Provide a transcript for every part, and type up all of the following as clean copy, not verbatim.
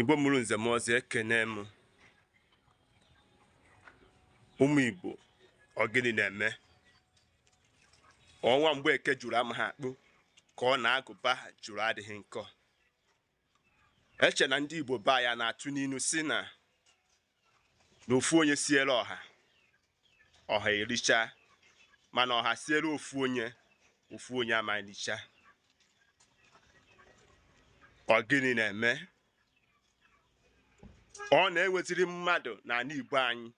Igbo mụrụ nze m ọzọ, ekene m ụmụ Igbo. Ọ gịnị na-eme? Ọnwa Mgbeke jụrụ amaghị akpụ ka ọ na-agụba jụrụ adịghị nkọ. Eche na ndị Igbo ba ya na-atụ n'inu si na ofu onye siere ọha, ọha ericha, mana ọha siere ofu onye, ofu onye amalicha. Ọ gịnị na-eme? Ọ na-ewetiri mmadụ n'ala Igbo anyị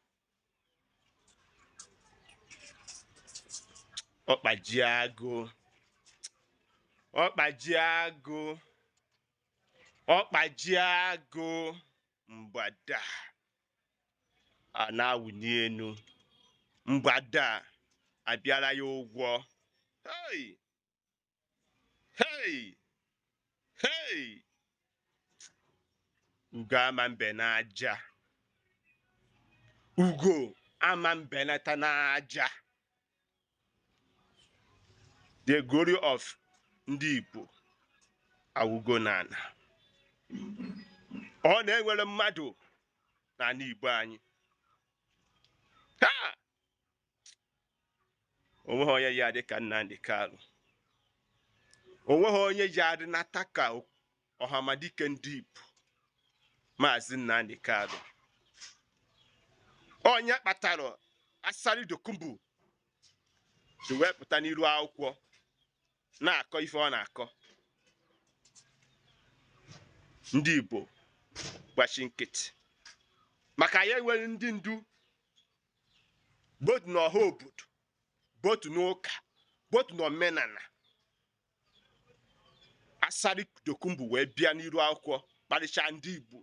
ọkpaji agụ, ọkpaji agụ, ọkpaji agụ, mgbada a na-awụli enu, mgbada abịara ya ụgwọ. Hey! Hey! Hey! Ugo ama mbe n'aja, ugo ama mbenata n'aja. The glory of ndị Igbo awụgo n'ala. Ọ na-ewere mmadụ n'ala Igbo anyị. Ha! Onweghị onye ya dị ka Nnamdi Kanu. Onweghị onye ji adị nata ka Ọhamadike ndị Igbo, Maazị Nnamdi Kanu. Onye kpatara Asari Dokubo ji wee pụta n'iru akwụkwọ na-akọ ife ọ na-akọ. Ndị Igbo gbachi nkịtị maka ya enweghị ndị ndu, both n'ọha obodo, both n'ụka, both n'omenala. Asari Dokubo wee bịa n'iru akwụkwọ kparịcha ndị Igbo,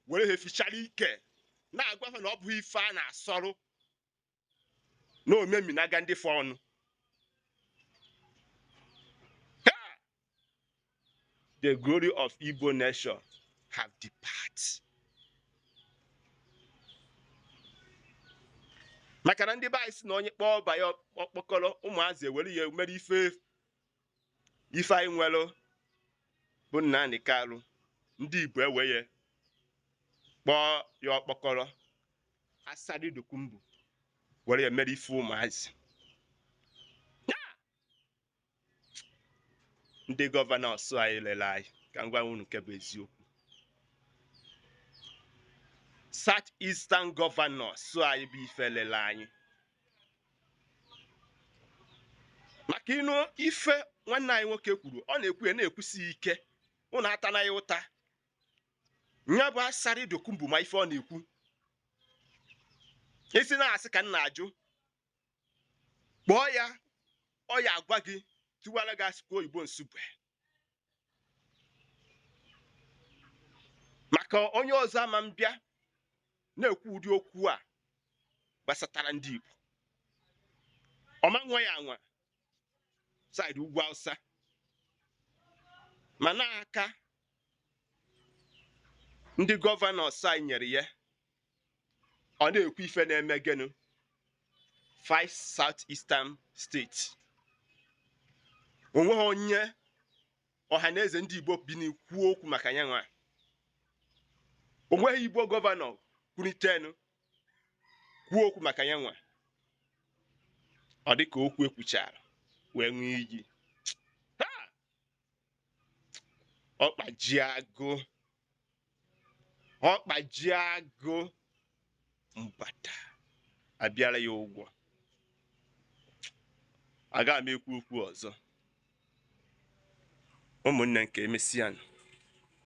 were ha efichara ike na-agwa ha na ọ bụghị ife a na-asọrọ na omeminaga ndị fọ ọnụ. The glory of Igbo nation have departed. Maka na ndị be anyị si na onye kpọọ ọba ya ọkpọkọrọ, ụmụazị ewere ya mere ife ife anyị nwere bụ Nnamdi Kanu. Ndị Igbo ewe ya kpọọ ya ọkpọkọrọ. Asari Dokubo were ya mere ife ụmụazị. Ndị gọvanọ sụ anyị lere anyị, ka m gwa unu nke bụ eziokwu. South Eastern gọvanọ sụ anyị bụ ife lere anyị. Maka ịnụ ife nwanne anyị nwoke kwuru, ọ na-ekwu ya na-ekwusi ike, unu atana ya ụta. Nya bụ Asari Dokubo ma ife ọ na-ekwu. Isi na-asị ka m na-ajụ, kpọọ ya, ọ ya agwa gị, tiwara gị asịkwa oyibo nsugbe. Maka onye ọzọ ama m bịa na-ekwu ụdị okwu a gbasatara ndị Igbo, ọma nwa ya anwa saịdị ugwu Awụsa, ma n'aka ndị gọvanọ anyị nyere ya, ọ na-ekwu ife na-eme gịnụ 5 South Eastern States. Onweghị onye ọha na eze ndị Igbo bi n'ikwu okwu maka ya nwa. Onweghị Igbo gọvanọ kwunitenu kwuo okwu maka ya nwa. Ọ dị ka okwu ekwuchara wee nwee iyi. Ọkpaji agụ, ọkpaji agụ, mgbada abịara ya ụgwọ. Agaghị m ekwu okwu ọzọ. Ụmụnne nke emesịanụ.